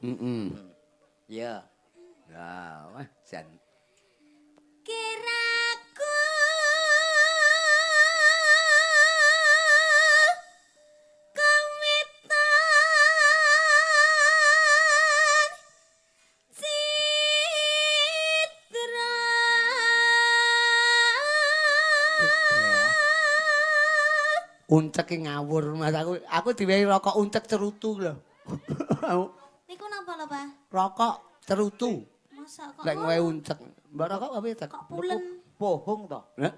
Heeh. Ya. Ya, wah jan. Kiraku kawitan citra. Uncek ki ngawur Mas aku. Aku diwehi rokok uncek cerutu lho. Niku napa lho, Pak? Rokok cerutu. Masa kok Lek ngowe uncek. Mbak rokok apa ya? Kok pulen? Bohong to. Hah?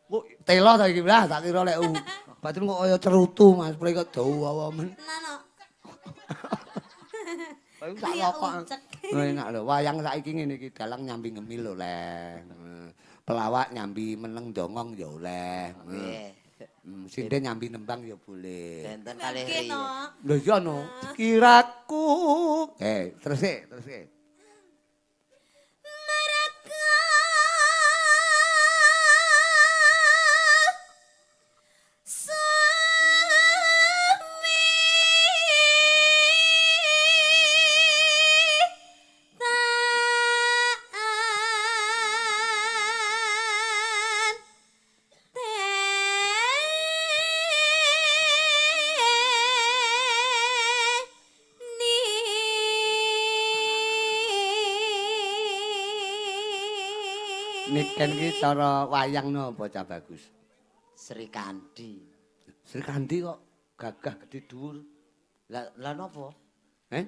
Kok telo ta iki lah tak kira lek batin kok kaya cerutu Mas, pre kok dawa men. Tenan kok. Kaya sak Kaya rokok. uncek. Enak lho, wayang saiki ngene iki dalang nyambi ngemil lho, Leng. Pelawak nyambi meneng dongong ya oleh. Nggih. Sinden nyambi nembang ya boleh. Benten kalih Nggih, riyen. no. Lho iya no, kiraku. Terus e, terus e. Mereka sumi taan teni. Niken ki cara wayang napa cah bagus? Sri Kandi. Sri Kandi kok gagah gedhe dhuwur. Lah lah napa? Eh?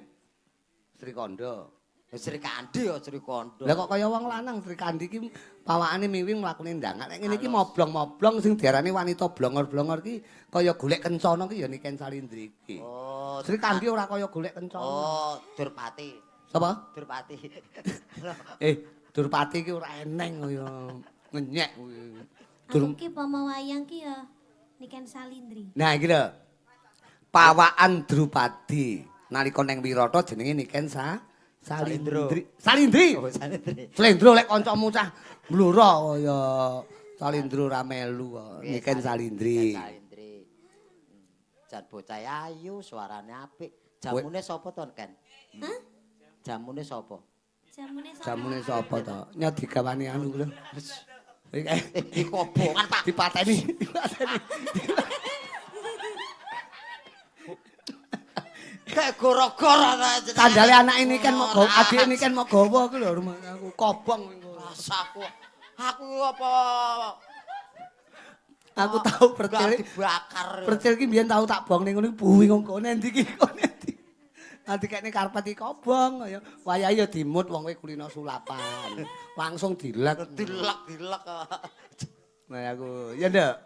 Sri Kandha. Sri Kandi ya Sri Kandha. Lah kok kaya wong lanang Sri Kandi ki pawakane miwing mlakune ndangak. Nek ngene iki moblong-moblong sing diarani wanita blongor-blongor ki kaya golek kencana ki ya Niken Salindri iki. Oh, Sri Kandi ora kaya golek kencana. Oh, Durpati. Sapa? Durpati. Durpati ki ora eneng kaya ngenyek kuwi. Aku ki pomo wayang ki ya Niken Salindri. Nah iki lho. Pawakan Drupadi nalika ning Wirata jenenge Niken Salindri. Salindri. Oh, Salindri. Slendro lek kancamu cah mblura kaya Salindro ra melu kok. Niken Salindri. Niken Salindri. Jan bocah ayu, suarane apik. Jamune sapa to, Ken? Hah? Jamune sapa? Jamune sapa? Jamune sapa to? Nya digawani anu lho. Iki kobongan, Pak. Dipateni, dipateni. Kayak goro-goro ta jenenge. Sandale anake Niken mok gawa, adike Niken mok gawa ku lho rumah aku kobong engko. Rasaku. Aku apa Aku tau percil. Dibakar. Percil ki mbiyen tau tak bong ning ngono buwi kok endi iki kok endi. Nanti kene karpet iki kobong kaya wayahe ya dimut wong kowe kulino sulapan. Langsung dilek. Dilek-dilek. Nah aku, ya ndak.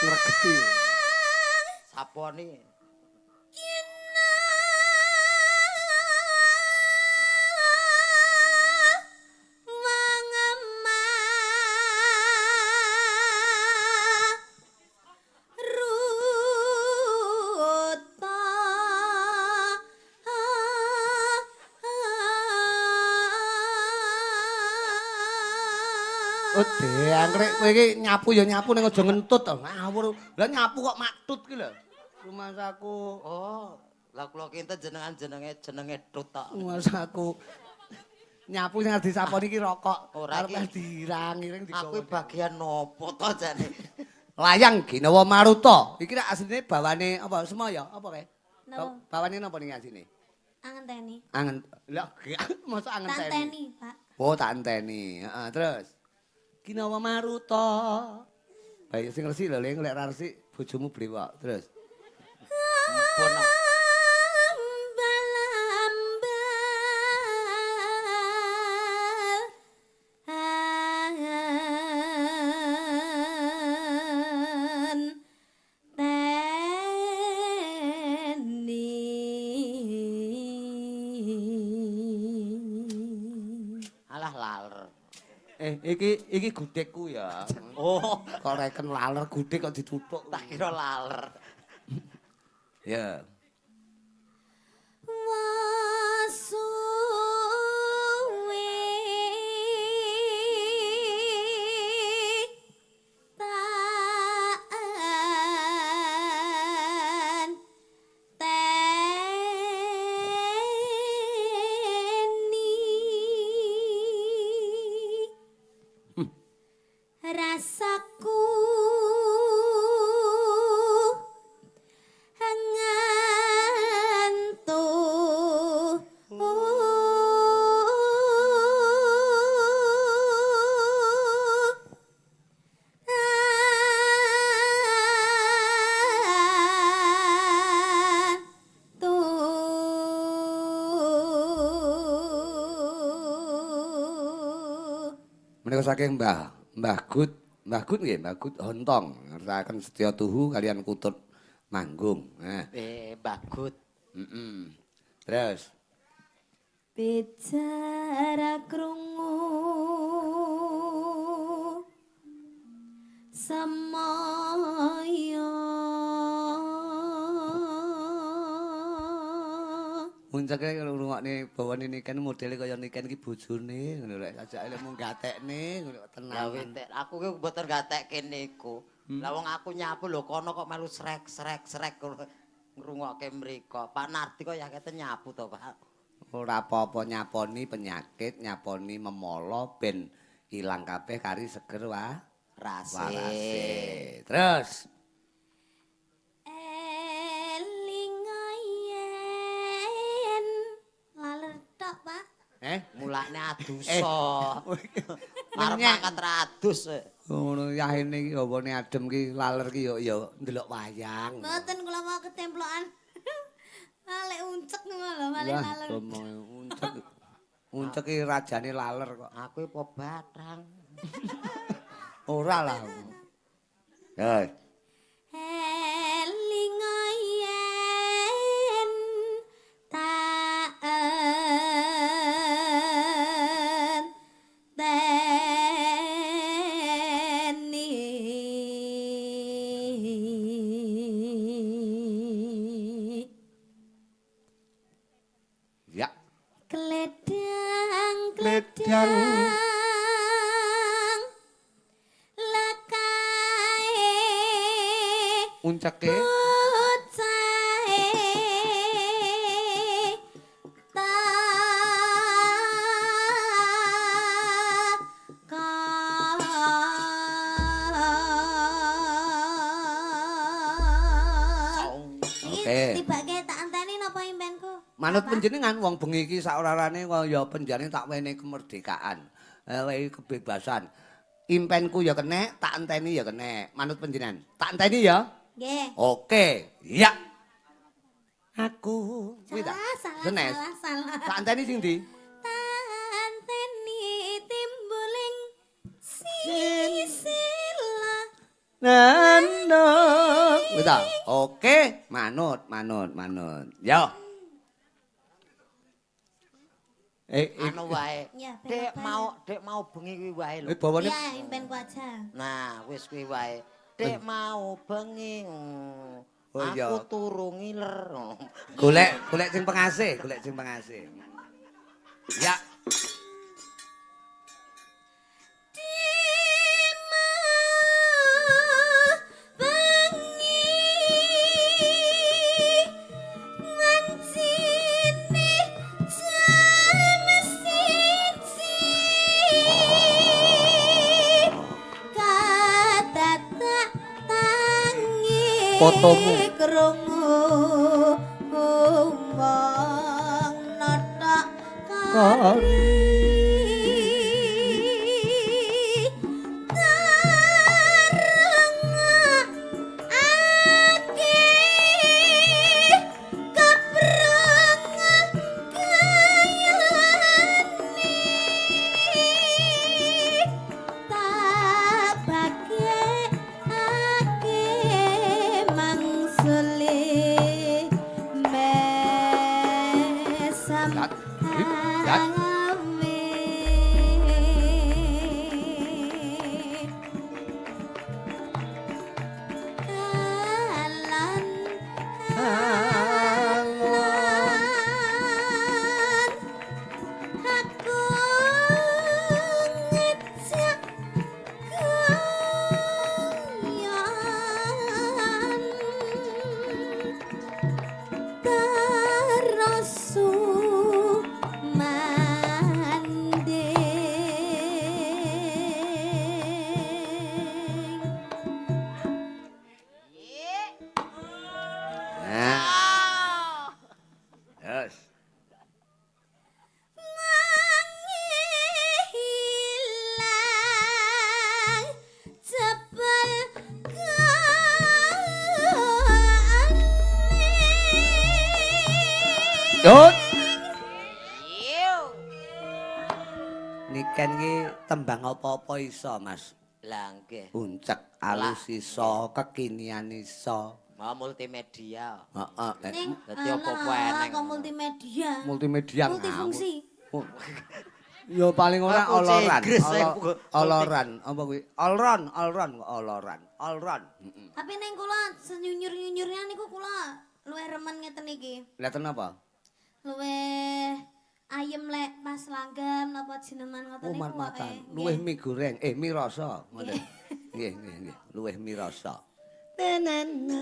Ngregeti. Saponi. Oh, dangkrek kowe iki nyapu ya nyapu ning aja ngentut to. Ngawur. Lah nyapu kok maktut ki lho. Rumasaku. Oh, lah kula kinten jenengan jenenge jenenge tut tok. Rumasaku. Nyapu sing arep disaponi iki rokok. Ora Arep iki. dirang-iring digawa. Aku bagian nopo to jane? Layang Ginawa Maruta. Iki rak asline bawane apa Semaya? Apa kae? Napa? Bawane napa ning asline? Angenteni. Angen. Lah, mosok angenteni. Tanteni, Pak. Oh, tak enteni. Heeh, terus. Ginawa Maruta. Baik sing resik lho, Ling, lek ra resik bojomu blewok. Terus. Ampun. Ambal-ambal an teni. Alah laler. Iki iki gudegku ya. Oh, Kok reken laler gudeg kok dituthuk. tak kira laler. Ya. Wasuwe Rasaku ngantuk. Antuk. Menika saking Mbah Mbah Gut, Mbah Gut nggih, Mbah Gut Hontong ngersakaken setya tuhu kalian kutut manggung. Nah, Mbah Gut. Heeh. Terus Bicara krungu semaya. Unceke ngrungokne bawane Niken modele kaya Niken iki bojone ngono lek sajake lek mung gatekne ngono Lah tenang. wintek aku ki mboten gatekke niku. Lah wong aku nyapu lho kono kok melu srek srek srek ngrungokke mriko. Pak Nardi kok ya kete nyapu to, Pak. Ora apa-apa nyaponi penyakit, nyaponi memolo ben ilang kabeh kari seger wa Rase. warase. Terus Eling yen laler tok, Pak. Mulane adusa. Arep Menyek. mangkat ra adus. Ngono yahene iki hawane adem ki laler ki yo yo ndelok wayang. Mboten kula mau ketemplokan. Lek uncek ngono lho, malah Wah, laler. uncek. Uncek ki rajane laler kok. Aku apa batrang. Ora lah. Ya. Eling yen tak enteni. Ya. Kledang Kledang. kledang lakae Unceke bocahe takon. Oke. Tibake tak anteni napa impenku? Manut Bapak? panjenengan wong bengi iki saorarane kaya penjane tak wenehi kemerdekaan, wenehi kebebasan. Impenku ya kenek, tak enteni ya kenek. Manut panjenengan. Tak enteni ya. Nggih. Oke, ya. Aku kuwi ta? Salah, salah, Senes. salah, salah. Tak enteni sing ndi? Tanteni timbuling sisila. Nano. Kuwi ta? Oke, manut, manut, manut. Yo. Anu wae. Ya, Dek belok mau, dek mau bengi kuwi wae lho. Bawane Ya, impenku aja. Nah, wis kuwi wae. Dek mau bengi. Oh, iya. Aku turu ngiler. Golek, golek sing pengasih, golek sing pengasih. Ya. Bengi ngancine jam siji katatak tangi Fotomu. krungu wong notok Kari. Yat, yat. Nah. Yes. Hilang jebal Yut. Niken ki tembang apa-apa iso, Mas. Lah nggih. Uncek alus iso, kekinian iso. Mau multimedia. Heeh. Ning Dadi apa-apa eneng. Kok multimedia. Multimedia Multifungsi. ngawur. Ya paling ora Aku oloran. Inggris, aku. Oloran, apa kuwi? Olron, olron kok oloran. Olron. Heeh. Tapi ning kula senyunyur-nyunyurnya niku kula luwih remen ngeten iki. Lah apa? Luwih ayem lek pas langgam napa jineman ngoten Oh, niku. mat-matan. eh, Luwih nggih. mie goreng, mie rasa ngoten. Nggih, nggih, nggih. Luwih mie rasa. Na na na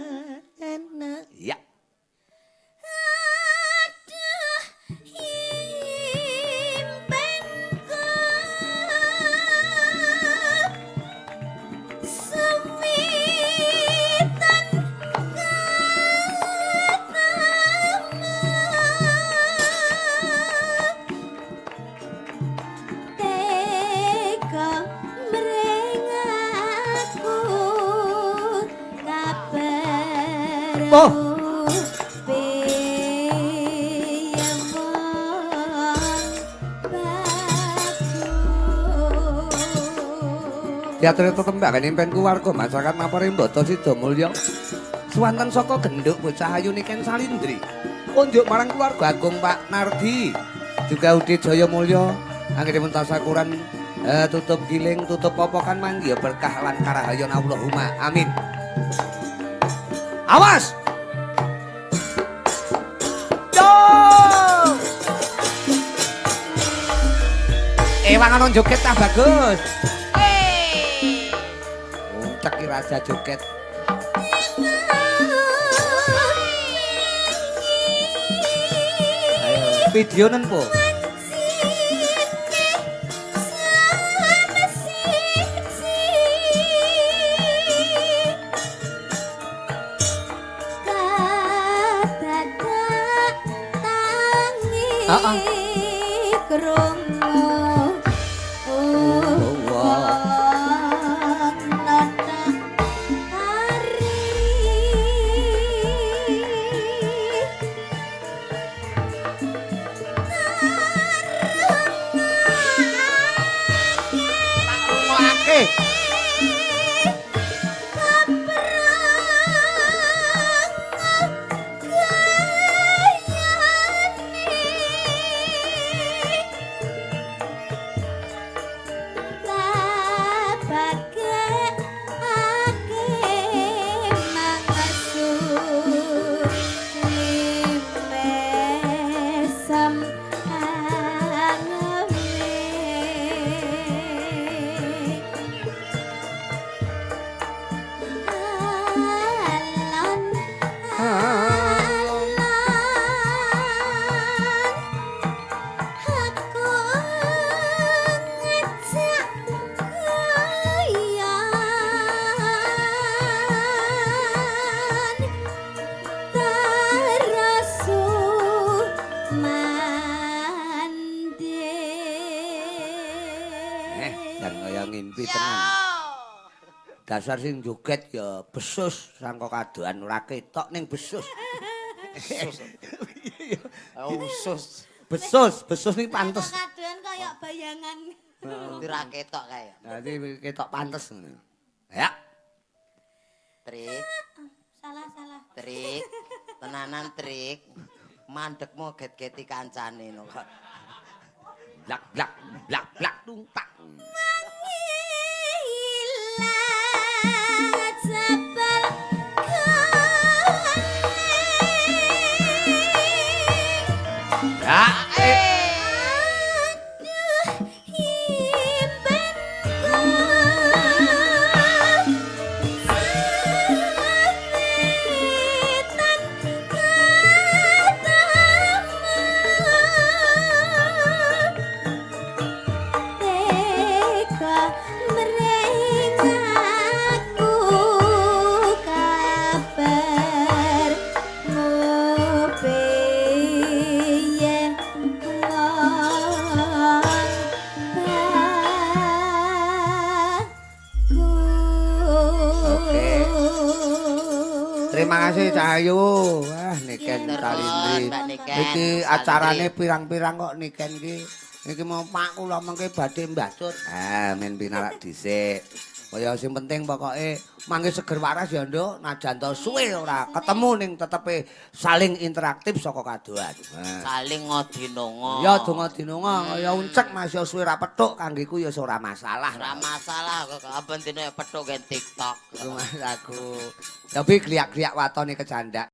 na na. Ya. Aduh, impenku semitan ketemu teka mrengaku kabar Oh. Teater tetembangan impenku warga masyarakat Mapore Mbata Sidamulya. Swanten saka genduk bocah ayu Niken Salindri. Unjuk marang keluarga agung Pak Nardi. Juga Udi Jaya Mulya. Anggenipun tasakuran tutup giling, tutup popokan manggi berkah lan karahayon Allahumma. Amin. Awas. Yo! Ewang ana joget cah bagus. Uncek ki raja joget. Ayo, video nen po. Rungokake. Aku ngejak kuyan terasu mandi. Jan kaya ngimpi tenan. Dasar sing joget ya besus sangka kadoan ora ketok ning besus. Usus. Besus, besus ning pantes. Kadoan kaya bayangan. Dadi ra ketok kae. Dadi ketok pantes ngono. Ya. Trik, Salah salah. trik. Tenanan trik. Mandekmu get-geti kancane no kok. Blak blak blak blak tungtak. Hilang jebal kening. Ya. Aduh, impenku semitan ketemu. Terima kasih Cahayu. Wah, Niken Terus, Salindri. Mbak Niken. Iki acarane pirang-pirang kok Niken iki. Iki mau Pak kula mengke badhe mbacut. Ah, men pinarak dhisik. Kaya sing penting pokoke mangke seger waras ya, Nduk. Najan to suwe ora ketemu ning tetepe saling interaktif saka kadohan. Nah. Saling ngodinonga. Ya donga dinonga kaya uncek Mas ya suwe ra petuk kanggeku ya ora masalah. Ora masalah kok aben dino ya petuk gen TikTok. Aku. Tapi kliak-kliak watone kecandak.